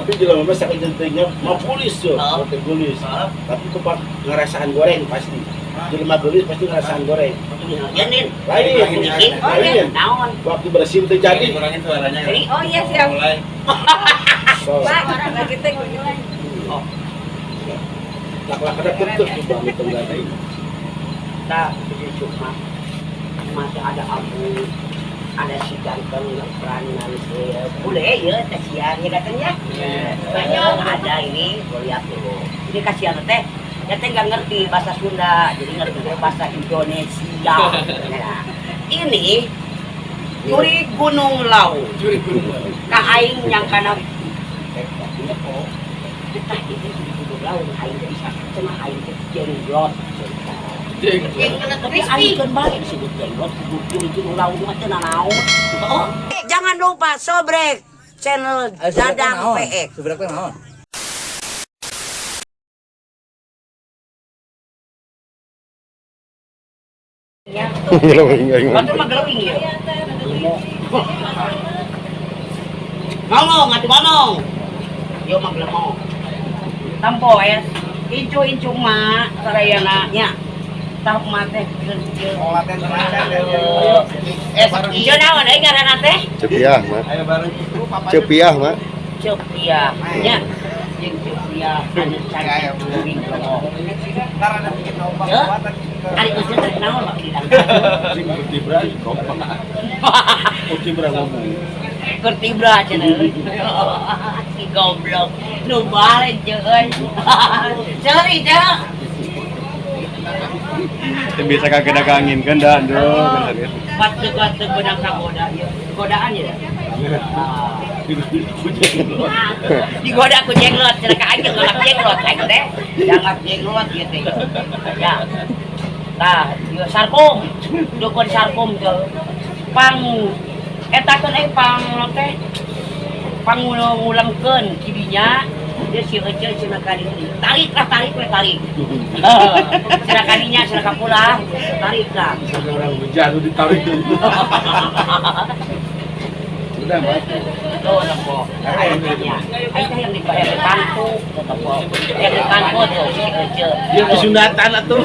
Tapi jelema mah saking jentingnya mau pulis tuh, mau gelis. Tapi kupak ngerasaan goreng pasti. Jelema gelis pasti ngerasaan goreng. Ya Nin. Lain, lain. Naon? Waktu bersin terjadi. Kurangin suaranya. Oh iya siap. Mulai. Pak, lagi teh. Oh. Lak-lak ada tutup bang tenggara ini. Nah, cuma masih ada abu, ada si ganteng yang peranan si bule ya, kasihan ya katanya. Banyak ada ini, gue lihat dulu. Ini kasihan teh, ya teh nggak ngerti bahasa Sunda, jadi ngerti bahasa Indonesia. Nah, ini Curi Gunung Lau. Curi Gunung Lau. Ka aing yang kana kita ini Curi Gunung Lau, aing teh bisa cenah aing teh jenglot. Tapi aing keun bae disebut jenglot, Curi Gunung Lau mah teu nanaon. Oh, jangan lupa sobrek channel Dadang PX. Sobrek teh naon? Ya. Glowing. Batur mah glowing ieu. Ngomong atuh ngomong. Ieu mah glemong. Tampo ya. Incu-incu mah sarayana nya. Tah mah teh ieu naon euy ngaranna teh? Cepiah, Mak. Ayo bareng. Cepiah, Mak. Cepiah nya. Jeung cepiah anu cantik glowing glemong. Ya. Ari geus teh naon mah di Sing Kutibra kompak. Kutibra ngomong. Kertibra cenah. Si goblok. Nu balik jeung euy. Seuri teh. Teu bisa kagedagangin kan dah, aduh. Pas teu beunang kagoda ieu. Godaan ya. Digoda ku jenglot cenah ka aing ngalap jenglot aing teh. Jangan jenglot ieu teh. Ya. Tah, ieu sarkom. Dukun sarkom teh. Pang eta keun euy pang teh pangulangkeun kidinya dia si ece cenah ka dieu. Tarik lah, tarik we tarik. Cenah ka dinya cenah ka pulang, tarik lah. Misalnya orang hujan ditarik. Udah, Mak. Tuh nempo. Aing nya. Aing teh yang dibayar di pangku, nempo. Yang di pangku tuh si ece. Dia kesunatan atuh.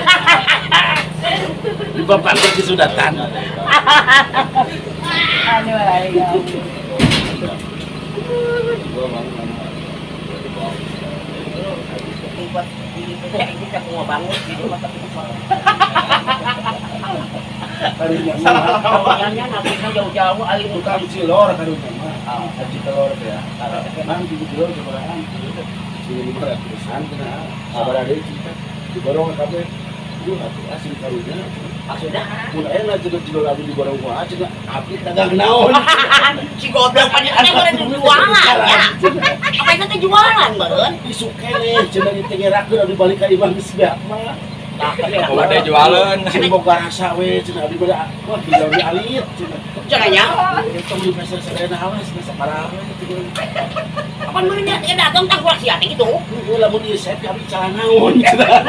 Di bapak teh kesunatan. Aduh, ayo. Ini teh mau bangun di rumah tapi karunya nanti jauh-jauh aing Tukang cilor karunya mah. Haji telur teh ya. Mang di cilor sabarahan. Sini 500-an cenah. Sabaraha deui cinta. Diborong kabeh. Duh atuh asing karunya. Maksudnya Mun aya cilor cilor abdi diborong ku cenah abdi dagang naon. Si goblok pan itu meureun jualan ya. Apa itu teh jualan meureun? Isuk keneh cenah ditengerakeun abdi balik ka imah geus beak mah. Oh, ada jualan. Sing boga rasa we cenah abdi bade wah gila we alit cenah. Cenah nya. Tong di pasar sadayana awas geus parah we cenah. Kapan meureun nya dagang tangkulak sia teh gitu. Heuh lamun ieu sep abdi cara naon cenah.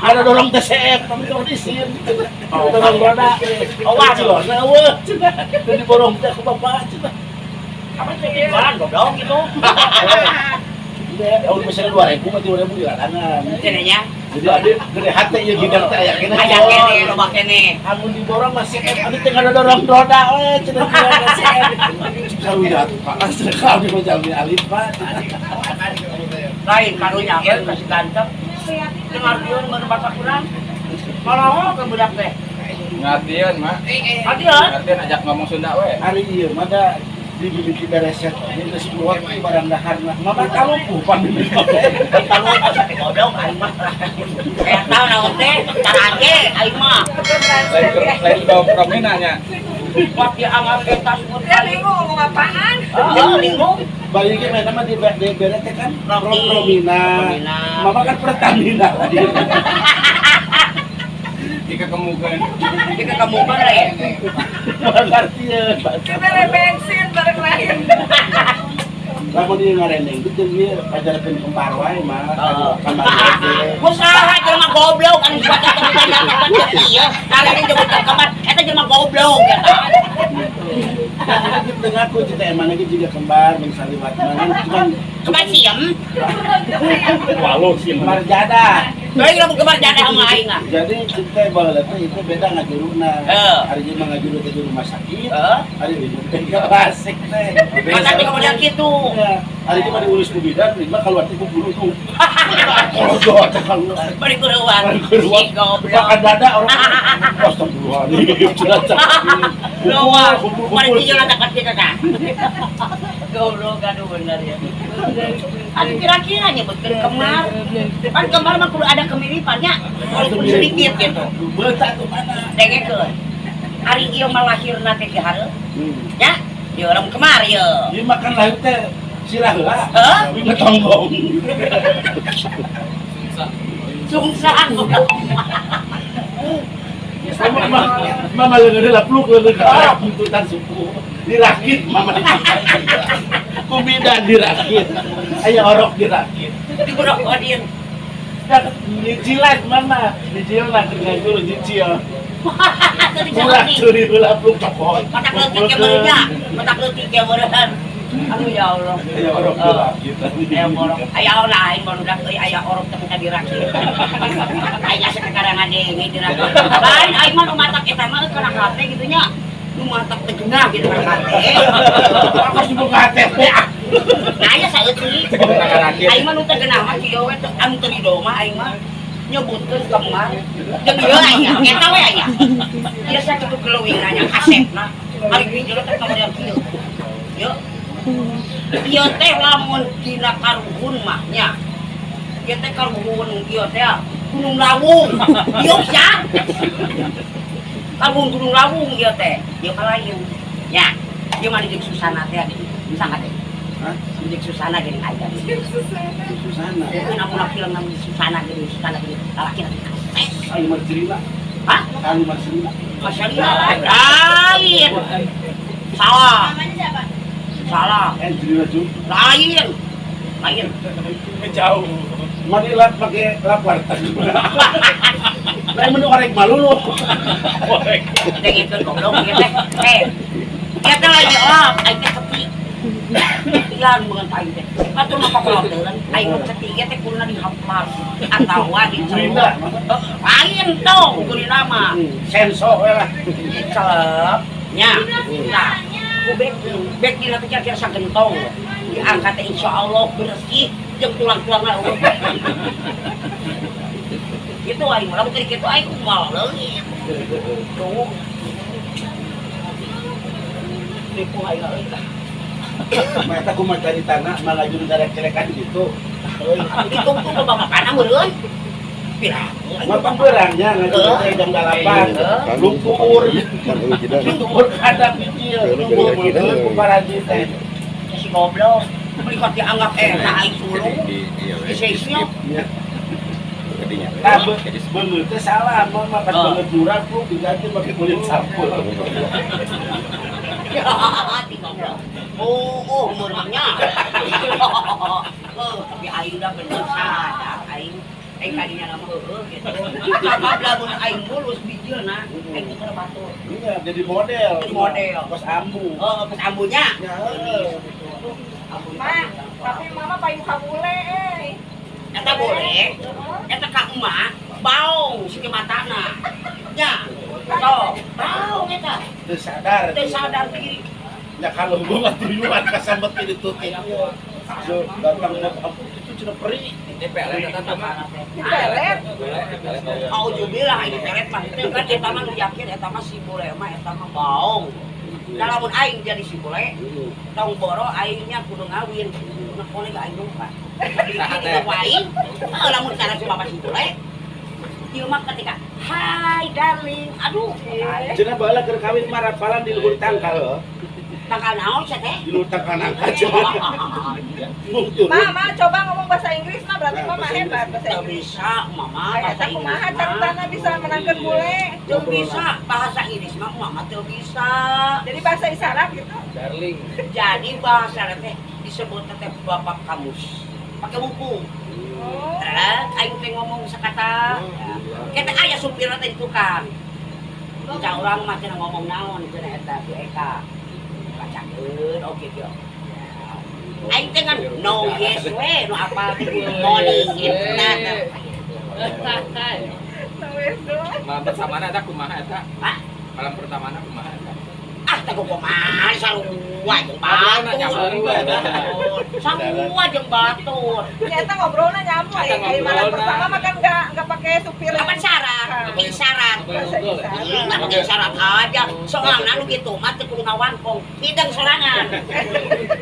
Ada dorong teh sep tapi tong disin cenah. Dorong roda. Oh, cilorna eueuh cenah. Teu diborong teh ku bapak cenah. Apa teh jualan goblok gitu. Tahun misalnya 2000 mah 3000 di larangan. Cenah nya. Jadi abdi gede hate ieu gidang teh aya keneh. Aya keneh loba keneh. Amun diborong masih abdi teh kada dorong roda we cenah kieu masih karunya atuh Pak. Cenah ka abdi mah jalmi alit Pak. Lain karunya we kasih ganteng. Teu ngartieun meureun basa kurang. Malahok ke budak teh. Ngartieun, Mak. Ngartieun? Ngartieun ajak ngomong Sunda we. Ari ieu mah da dimiliki bereset oge geus keluar ti barang daharna. Mama kalupuh pan mimiti teh. Kalupuh sampe goblok aing mah. Kayak tahu naon teh, tarage aing mah. Lain Promina nya. Buat dia anggap eta sebut Dia bingung ngomong apaan. Heeh, bingung. Balik ge mana mah di bere teh kan Promina. Mama kan Pertamina. Di kekemukan. Di kekemukan lah ya. Ngerti ya. Kita bere bensin bareng lahir. Lamun ieu ngarendeng itu jeung ieu pajarkeun kembar wae mah. Kembar wae. Usaha jelema goblok anu suatu tempat ieu. Kalian nyebutkeun kembar, eta jelema goblok eta. Kita ngaku cita emang lagi juga kembar bang saliwat mana cuman Kembar siem. Walau sih. Kembar jadah. Baik lamun kembar jadah sama aing ah. Jadi cinta baheula teh itu beda ngajuruna. Heeh. Ari ieu mah ngajuru teh di rumah sakit. Heeh. Ari ieu teh klasik teh. Masa teh kemudian kitu. Iya. Ari ieu mah diurus ku bidan, ieu mah keluar teh ku guru tuh. Kalau teh keluar. Bari keluar. Keluar. Si goblok. Makan dada orang. Astagfirullahaladzim. Cilacap. Keluar. Kumpul, Mari kumpul. tiga lah dekat kita tah. Goblok aduh bener ya. Aduh kira-kira nyebutkeun kemar. Kan kemar mah kudu ada kemiripannya walaupun sedikit gitu. Betak tuh mana? Dengekeun. Ari ieu mah lahirna teh di hareup. Ya, ieu orang kemar ieu. Ieu makan lahir teh sirah heula. Heuh? Ieu mah tonggong. Sungsang. Mama mama leungeun lapluk leungeun tuntutan suku. Dirakit mama dirakit. Ku bidan dirakit. Aya orok dirakit. Diborokodin. Nyicilan mama, nyicil lah dengan guru nyicil. Tadi Ulah cakep curi ulah pluk cokot. Matak leutik ge meureun matak leutik ge meureun. Aduh ya Allah. Aya orok dirakit. Aya orok, aya lain barudak euy aya orok teh minta dirakit. Aya sakadang ngadenge dirakit. Lain aing mah nu matak eta mah kana hate kitu nya. Nu matak teh geunah gitu kana hate. Aku buka HTP ah. Aya saeutik. Aing mah nu teh geunah mah kieu we teu anu teu rido mah aing mah nyebutkeun kemar. Jeung ieu aing eta we aya. Ieu sakitu geleuwingna nya kasepna. Ari bijil teh kamarian kieu. Ieu ieu teh lamun dina karuhun mah nya. Ieu teh karuhun ieu teh Gunung Lawung. Ieu sia. Karuhun Gunung Lawung ieu teh. Ieu kalayu. Nya. Ieu mah di Susana teh gini. Bisa teh? Hah? Di Susana gini aja. Susana. Namun film namanya Susana gini, Susana gini. Lalaki lagi kasep. Ayo Marcelina. Hah? Ayo Marcelina. Marcelina lain. Salah. Namanya siapa? Salah. Angelina Jolie. Lain. Lain. Jauh. Mari lap pakai lap warteg. Lain menu korek malu lu. Dengekeun goblok ieu teh. Eh. Ieu teh lain lap, aing teh sepi. Ilan beungeut aing teh. Batur mah kokoloteun, aing mah sepi ieu teh kuduna dihaplas atawa Gurina. diceluk. Lain dong gurina mah. Senso we lah. Dicelep nya. Nah, ku bek bek dina teh kira-kira sagentong. Diangkat teh insyaallah bersih jeung tulang-tulangna eueuh. Itu aing mah lamun teu kitu aing moal leungit. Tuh. Tipu aing euy. Mata kumaha cari tanah malah juru darek-cerekan gitu. Ditungtung loba makanan meureun. Pirang. Mata berangnya ngajuru teh jam 8. Lumpur. Lumpur kadang kecil. Lumpur ku paraji teh. Si goblok. Beli kok dianggap enak aing sulung. Di sesnya. Nah, beungeut teh salah, mama pas beungeut murah ku diganti pakai kulit sampul. Ya, di goblok. Oh, murahnya. Oh, tapi aing udah bener sadar aing. Aing kadinya nama heueuh gitu. Sabab lamun aing mulus bijilna, aing teu batur. Iya, jadi model. Jadi model. Kos ambu. Oh, kos ambunya. Ya, heeh. Ma, tapi mama payu kabule eh. Eta boleh. Eta ka emak baong si matana. Nya. Sok, baong eta. Teu sadar. Teu sadar kiri. Ya kalau gua mah tuyuan kasambet di tutup. So, datang itu cenah peri. Dipelet eta mah. Dipelet. Auzubillah ini pelet mah teu kan eta mah nu yakin eta mah si bule mah eta mah baong. Da lamun aing jadi si bule, tong boro aingnya kudu ngawin. Nah, boleh gak aing lupa. Jadi ku aing, lamun cara si mama si bule, ieu mah ketika hai darling, aduh. Cenah baheula keur kawin mah rapalan di luhur tangkal. Tangkal naon sia teh? Di luhur tangkal nangka cenah. Mama coba ngomong bahasa Inggris mah berarti mama hebat bahasa Teu Inggris. bisa mama bahasa Eta Inggris. kumaha caritana bisa menangkeun bule. Teu bisa bahasa Inggris mah mama teu bisa. Jadi bahasa isyarat gitu. Darling. Jadi bahasa teh Disebut teh bapak kamus. Pakai buku. Oh. Terus aing teh ngomong sakata. Kita aya supir teh di tukang. Cak urang mah cenah ngomong naon cenah eta si Eka. Bacakeun oke kieu. Aing teh ngan no yes we nu apa good morning gitu. No wes doang. Malam pertamana eta kumaha eta? Hah? Malam pertamana kumaha eta? Ah, teh kumaha sarua jeung batur. Sarua jeung batur. Nyata ngobrolnya nyambung ya. Kayak malam pertama mah kan nggak pakai supir. Kapan syarat? Isyarat. Bahasa isyarat. Mah pakai syarat aja. Soalnya nu gitu mah teu kudu ngawangkong. Hidang sorangan.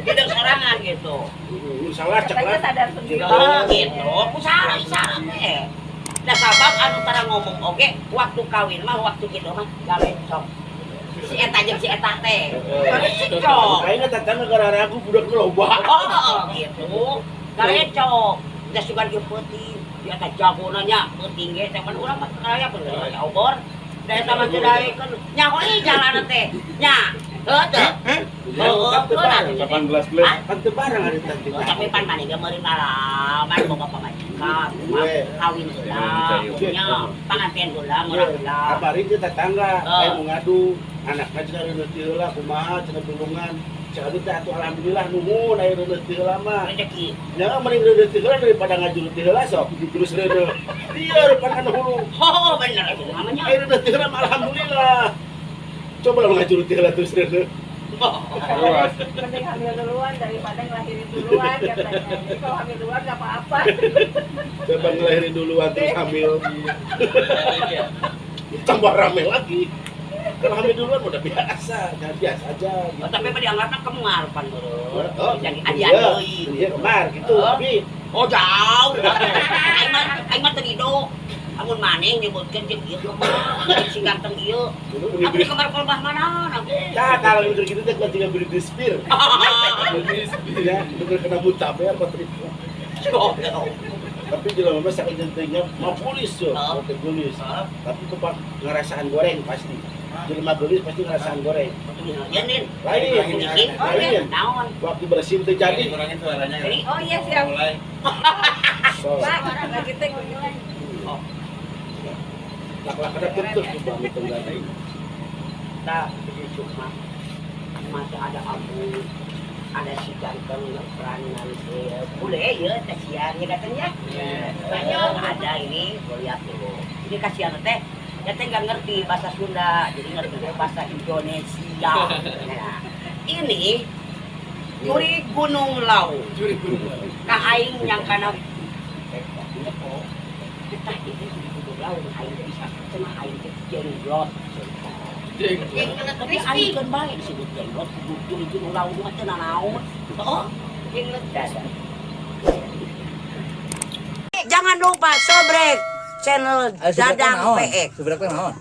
Hidang sorangan gitu. Salah Katanya ceklan. sadar sendiri. Oh, gitu. Ku salah isyarat teh. Nah, sabab anu tara ngomong oge waktu kawin mah waktu gitu mah galecok. Si eta jeung si eta teh. Galecok. Kayaknya tetangga gara ragu budak loba. Oh, gitu. Galecok. Da sugan ieu peuting. Di eta jagona nya peuting ge teh mun urang mah raya pun pakai obor. Da eta mah teu daekeun. Nyaho ieu jalan teh. Nya. Heuh teu. Heuh, 18 plus. Kan teu bareng hari tadi. Tapi pan maneh ge meureun malaman boga pamajikan. Kawin heula, nya panganten heula, murah heula. Kabari ke tetangga, kayak mau ngadu, anaknya cenah reuneuh ti heula kumaha cenah tulungan. Cek abdi teh atuh alhamdulillah nuhun aya reuneuh ti heula mah. Rezeki. Nya mending reuneuh ti heula daripada ngajuru ti heula sok terus reuneuh. Iya depan kana hulu. Oh, bener itu namanya. Aya reuneuh ti heula mah alhamdulillah. Coba lah ngajuru ti heula terus reuneuh. Mending hamil duluan daripada ngelahirin duluan katanya. Jadi kalau hamil duluan nggak apa-apa. Coba ngelahirin duluan terus hamil. Tambah rame lagi. Kalau hamil duluan udah biasa, jangan biasa aja gitu. Oh, tapi mah dianggapna kemar pan beureum. Oh, Jadi iya, adian deui. iya kemar gitu, Oh. tapi Oh, jauh. Aing mah teu nido. Amun maneh nyebutkeun jeung ieu kemar, jeung si ganteng ieu. Aku di kamar kolbah mana nanti. Nah, kalau mikir gitu teh gua tinggal beli dispir. Ya, bener kena muntaber apa terima. Tapi jelema mah saking jentingnya mau kulis yo, mau teh gelis. Tapi kepak ngerasaan goreng pasti. Jelema gelis pasti ngerasaan goreng. Ya Nin. Lain, lain. Naon? Waktu bersin teh jadi. Kurangin suaranya. Jadi Oh iya siap. Mulai. So, Pak, lagi teh. lak-lak tutup tuh bang itu enggak ada. kita cuma masih ada abu, ada si ganteng yang peranan si bule ya, kasihan ya katanya. Banyak ada ini, gue lihat dulu. Ini kasihan teh, ya teh nggak ngerti bahasa Sunda, jadi ngerti bahasa Indonesia. Nah, ini Juri Gunung Lau. Juri Gunung Lau. Ka aing yang kana kita ini Juri Gunung Lau, aing bisa cenah aing teh jenglot. Jenglot. Tapi aing kan bae disebut jenglot, Juri Gunung Lau mah teu nanaon. Oh, jenglot dada. Jangan lupa subrek channel Dadang PX. Subrek teh naon?